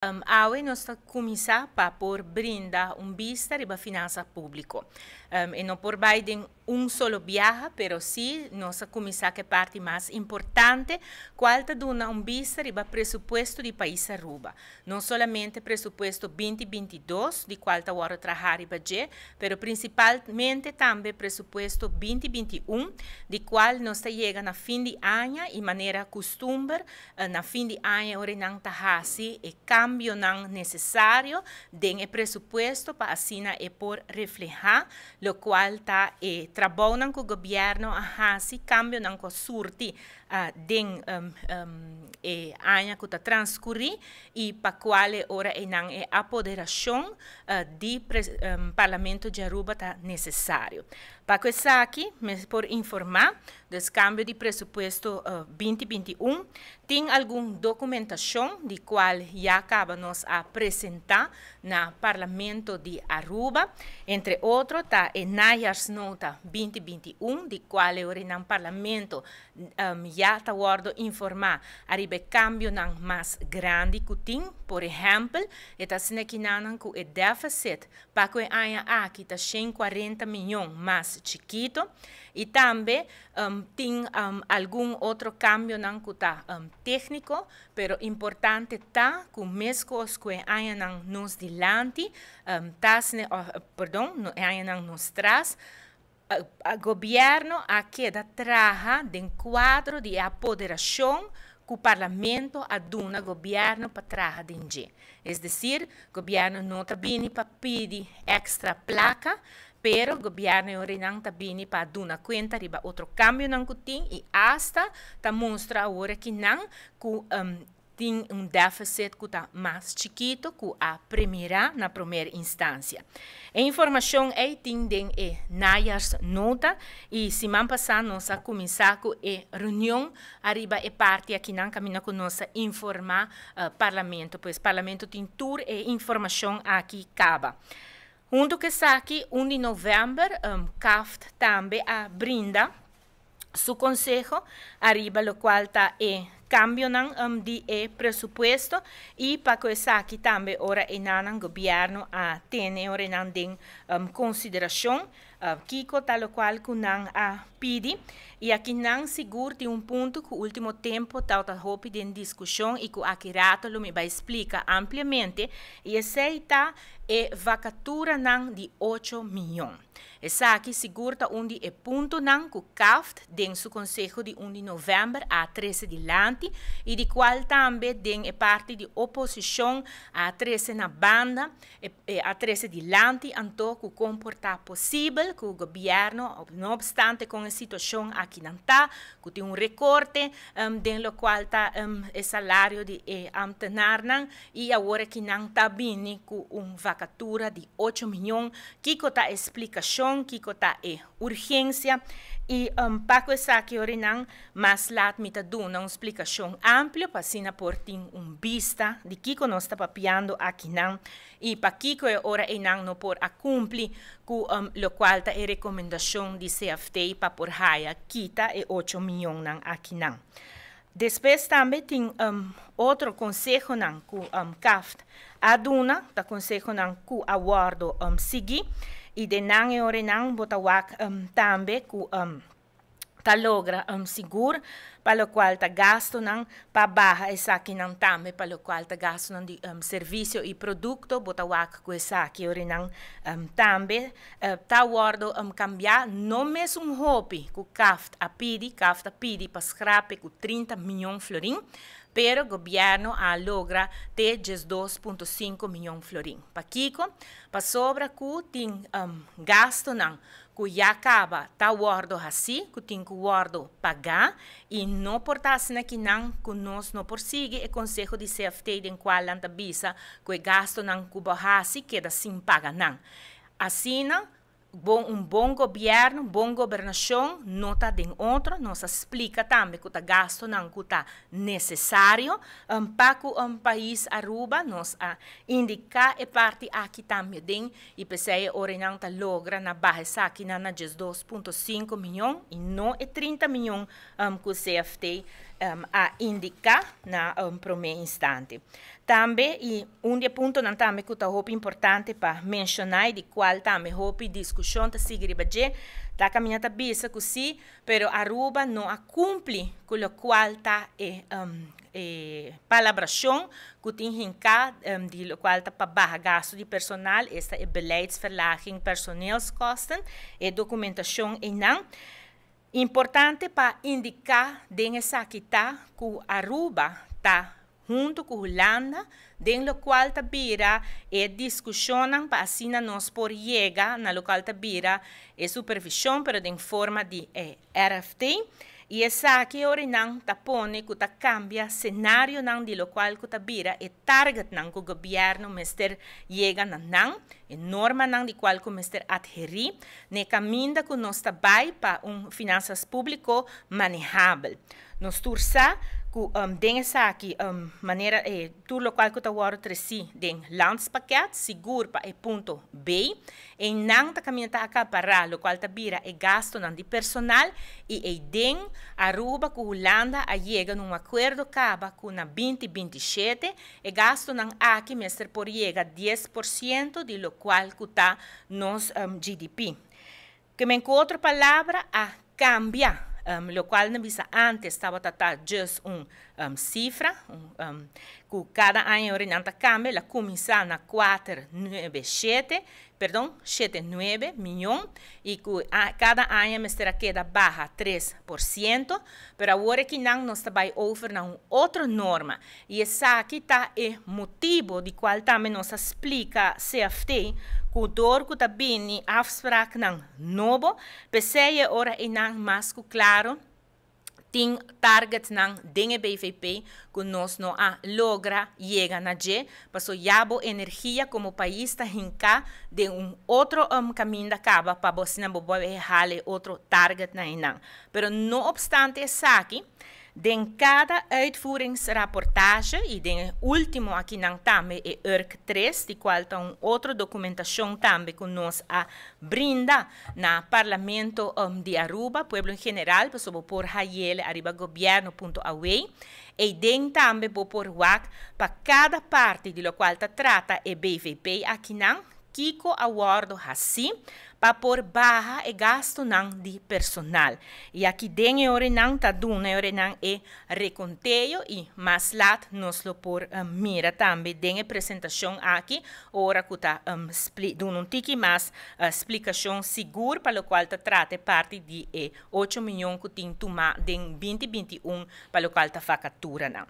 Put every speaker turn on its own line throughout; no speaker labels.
Awe nos ta cuminsa pa por brinda un bista riba finansa publico. E no por bay den un solo biaha, pero si nos a cuminsa cu e parti mas importante, cual ta duna un bista riba presupuesto di pais Aruba. No solamente presupuesto 2022, di cual ta wordo traha riba dje, pero principalmente tambe presupuesto 2021, di cual nos ta yega na fin di aña y manera custumber, na fin di aña ora nan ta hasi e cambionan necesario den e presupuesto pa asina e por refleha locual ta e trabounan cu gobierno a hasi, cambionan cu a surti den e aña cu ta transcuri y pa cual e ora eynan e apoderacion di Parlamento di Aruba ta necesario. Pa cu esaki mi por informa, dus cambio di presupuesto 2021, tin algun documentacion di cual ya caba nos a presenta na Parlamento di Aruba. Entre otro ta e najaarsnota 2021, di cual e ora nan Parlamento ya ta wordo informa ariba e cambionan mas grandi cu tin. Por ehempel, e ta asina kinanan cu e deficit pa cu e aña aki ta 140 miyon mas chikito y tambe tin algun otro cambionan cu ta tecnico, pero importante ta cu mescos cu e añanan nos dilanti, ta asina, perdon, e añanan nos tras, gobierno a keda traha den cuadro di apoderacion cu Parlamento a duna gobierno pa traha den dje. Es decir, gobierno no ta bini pa pidi extra placa, pero gobierno orinan ta bini pa duna cuenta riba otro cambionan cu tin y hasta ta mustra awor akinan cu tin un deficit cu ta mas chikito cu a premira na prome instancia. E informacion ey tin den e najaarsnota y siman pasa nos a cuminsa cu e reunion ariba e parti akinan caminda cu nos a informa Parlamento. Pues Parlamento tin tur e informacion aki caba. Hunto cu esaki, 1 di november, CAFT tambe a brinda su conseho ariba locual ta e cambionan di e presupuesto y pa cu esaki tambe ora enanan gobierno a tene ora enan den consideracion kico ta locual cu nan a pidi. Y aki nan sigur tin un punto cu ultimo tempo ta hopi den discusion y cu aki rato lo mi bay explica ampliamente, y esey ta e vacaturanan di 8 miyon. Esaki sigur ta un di e puntonan cu CAFT den su conseho di 1 di november a trece dilanti y di cual tambe den e parti di oposicion a trece na banda, a trece dilanti anto cu con por ta posibel cu gobierno, no obstante con e situacion aki nan ta, cu tin un recorte den locual ta e salario di e ambtenaarnan y awor aki nan ta bini cu un vacatura di 8 miyon. Kico ta explicacion, kico ta e urgencia? Y pa cu esaki orinan mas laat mi ta duna un explicacion amplio pa asina por tin un bista di kico nos ta papiando akinan y pa kico e ora einan no por a cumpli cu locual ta e recomendacion di CFT pa por haya kita e 8 miyonnan akinan. Despues tambe tin otro consehonan cu CAFT a duna, ta consehonan cu a wordo sigui y den nan e orenan bo ta wak tambe cu ta logra sigur pa locual ta gastonan pa baha esakinan, tambe pa locual ta gastonan di servicio y producto. Bo ta wak cu esaki orenan tambe ta wordo cambia, no mes un hopi cu CAFT a pidi. CAFT a pidi pa scrap cu 30 miyon florin, pero gobierno a logra te 2.5 miyon florin. Pa kico? Pasobra cu tin gastonan cu ya caba ta wordo haci, cu tin cu wordo paga, y no por ta asina kinan cu nos no por sigui e conseho di CFT den cual nan ta bisa cu e gastonan cu bo haci keda sin paga nan. Asina, un bon gobierno, bon gobernacion, no ta den otro. Nos a explica tambe cu ta gastonan cu ta necesario pa cu un pais Aruba. Nos a indica e parti aki tambe den y p'esey ora nan ta logra na baha esaki na 2.5 miyon y no e 30 miyon cu CFT a indica na prome instante. Tambe, e un di e puntonan tambe ku ta hopi importante pa menshoná i di kual tambe hopi diskushon ta sigui riba dje, ta kaminda ta bisa ku si, pero Aruba no a kumpli ku lokual ta e e palabrashon ku tin hinká di lokual ta pa baha gastu di personal, esta e beleidsverlaging personeelskosten, e dokumentashon einan. Importante pa indiká den esaki ta ku Aruba ta huntu ku Hulanda den lokual ta bira e diskushonnan pa asina nos por yega na lokual ta bira e supervishon pero den forma di e RFT i esaki ora nan ta pone ku ta kambia senarionan di lokual ku ta bira e targetnan ku gobièrnu mester yega na nan, e normanan di kual ku mester adherí na e kaminda ku nos ta bai pa un finansas públiko manehabel. Nos tur sa ku den esaki manera e tur lokual ku ta wòrdu tresí den landspakket, sigur pa e punto B, Einan ta kaminda ta akapará lokual ta bira e gastunan di personal i eiden Aruba ku Hulanda a yega na un akuerdo kaba ku na 2027 e gastunan aki mester por yega 10% di lokual ku ta nos GDP. Ke men ku otro palabra a kambia lokual nan bisa antes tabata ta just un sifra ku kada aña ora nan ta kambia el a kuminsá na kuater nuebe shete perdon shete nuebe miyon i ku kada aña mester a keda baha 3%, pero awor aki nan nos ta bai over na un otro norma i esaki ta e motibu di kual tambe nos a splika CFT ku dor ku ta bini afspraaknan nobo, p'esei e ora einan mas ku klaro tin targetnan den e BVP ku nos no a logra yega na dje, paso ya bo energia komo pais ta hinká den un otro kaminda kaba pa bo asina bo por hala e otro targetnan einan. Pero no opstante esaki, den kada uitvoeringsrapportage i den e último akinan tambe e URK 3, di kual ta un otro dokumentashon tambe ku nos a brinda na Parlamento di Aruba, pueblo en general, pasobra bo por hayele ariba gobierno.aw. Eiden tambe bo por wak pa kada parti di lokual ta trata e BVP akinan, kiko a wòrdu hasí pa por baha e gastunan di personal. I aki den e orenan ta duna e orenan e rekonteo i mas lat nos lo por mira tambe den e presentashon aki ora ku ta duna un tiki mas splikashon sigur pa lokual ta trata e parti di e 8 mion ku tin tumá den 2021 pa lokual ta vakaturanan.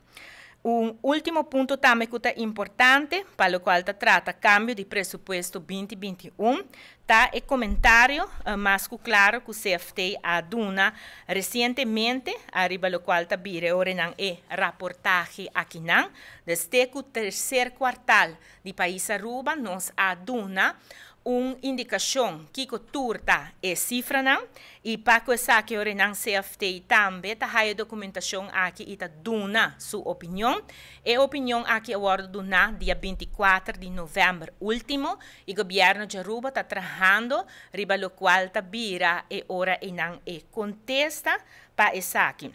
Un último punto tambe ku ta importante, pa lokual ta trata kambio di presupuesto 2021, ta e komentario mas ku klaro ku CFT a duna resientemente, ariba lokual ta bira orenan e raportahe akinan. Desde ku tercer kwartal di pais Aruba nos a duna un indikashon kiko tur ta e sifranan i pa ku esaki orenan CFT tambe ta haya dokumentashon aki i ta duna su opinion. E opinion aki a wòrdu duná dia 24 di novèmber último i gobièrnu di Aruba ta trahando riba lokual ta bira e ora einan e kontesta pa esaki.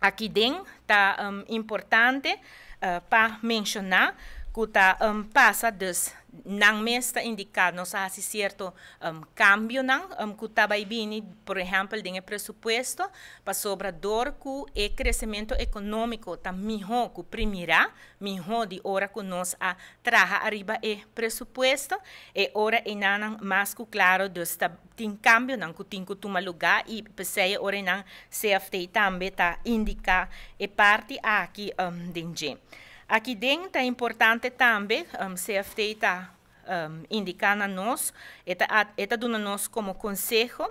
Aki den ta importante pa menshoná ku ta pasa dus nan mes ta indiká nos a hasi sierto kambionan ku ta bai bini, por ehèmpel den e presupuesto, pasobra dor ku e kresementu ekonómiko ta mihó ku primirá, mihó di ora ku nos a traha ariba e presupuesto, e ora einan mas ku klaro dus ta tin kambionan ku tin ku tuma lugá i p'esei e ora einan CFT tambe ta indiká e parti aki den dje. Aki den ta importante tambe, CFT ta indiká na nos, e ta duna nos komo konseho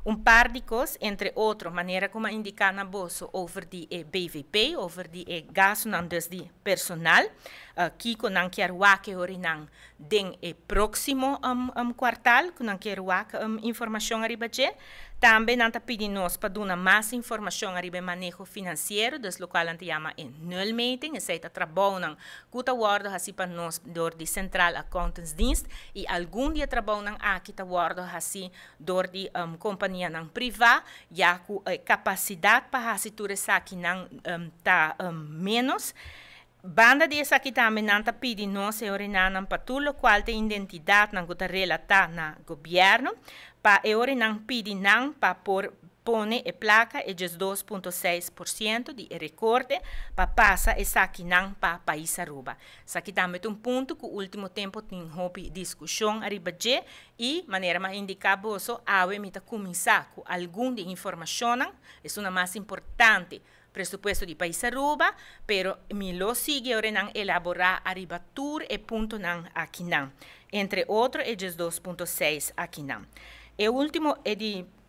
un par di kos, entre otro, manera komo a indiká na boso over di e BVP, over di e gastunan dus di personal, kiko nan kier wak e horinan den e próksimo kwartal, ku nan kier wak informashon ariba dje. Tambe nan ta pidi nos pa duna mas informashon ariba e maneho finansiero, dus lokual nan ta yama e nulmeting, esei ta trabounan ku ta wòrdu hasi pa nos dor di Centraal Accountantsdienst i algun di e trabounan aki ta wòrdu hasi dor di kompanianan privá, ya ku e kapasidat pa hasi tur esakinan ta ménos. Banda di esaki tambe nan ta pidi nos e ora nan pa tur locual ta identidad nan cu ta relata na gobierno, pa e ora nan pidi nan pa por pone e placa e 2,6% di recorte pa pasa esaki nan pa pais Aruba. Esaki tambe un punto cu ultimo tempo tin hopi discusion ariba dje y manera m'a indica boso, awe mi ta cuminsa cu algun di informacion, e mas importante, presupuesto di pais Aruba, pero mi lo sigui nan elabora ariba tur e punto nan aki nan. Entre otro, e 2.6 aki nan. E ultimo e di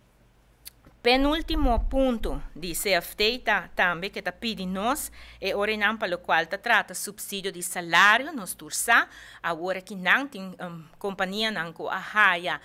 penultimo punto di CFT ta tambe cu ta pidi nos e ora nan pa locual ta trata subsidio di salario. Nos tur sa awor cu nan tin compania nan cu a haya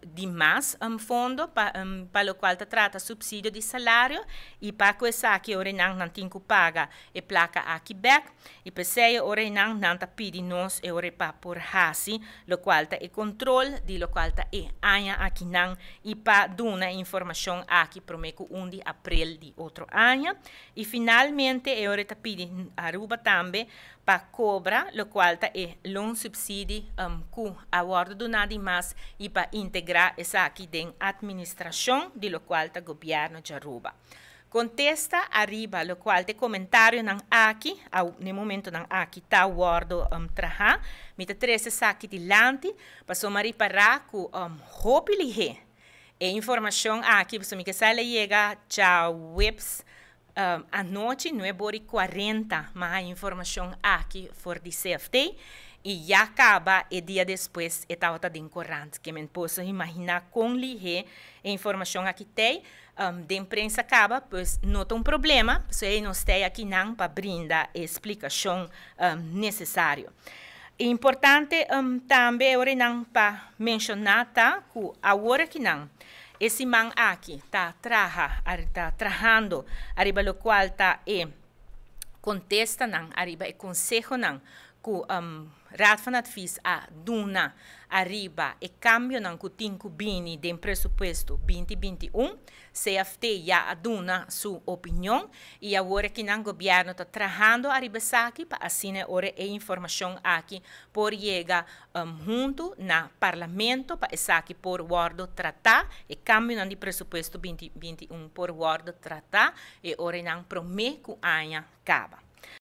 di mas fondo pa locual ta trata subsidio di salario y pa cu esaki ora nan nan tin cu paga e placa aki back y p'esey ora nan nan ta pidi nos e ora pa por hasi locual ta e control di locual ta e aña aki nan y pa duna informacion aki prome cu 1 di april di otro aña. Y finalmente e ora ta pidi Aruba tambe pa cobra locual ta e loonsubsidie cu a wordo duna di mas y pa integra esaki den administracion di locual ta gobierno di Aruba. Contesta ariba locual ta comentario nan aki, na momento nan aki ta wordo traha, mi ta trece esaki dilanti, paso m'a ripara cu hopi lihe e informacion aki, paso mi cu a yega diahuebs anochi, 9:40, m'a haya informacion aki for di CFT, y ya caba e dia despues e tabata den corant, kiermen por imagina con lihe e informacion aki tin den prensa caba. Pues no ta un problema, si nos tin aki nan pa brinda e explicacion necesario. Importante tambe ora nan pa menciona ta cu awor cu nan e siman aki ta trahando ariba locual ta e contesta nan ariba e conseho nan cu Raad van Advies a duna ariba e cambio nan cu tin cu bini den presupuesto 2021. CFT ya a duna su opinion y awor cu nan gobierno ta trahando ariba esaki pa asina ora e informacion aki por yega hunto na parlamento pa esaki por wordo trata, e cambio nan di presupuesto 2021 por wordo trata e ora nan prome cu aña caba.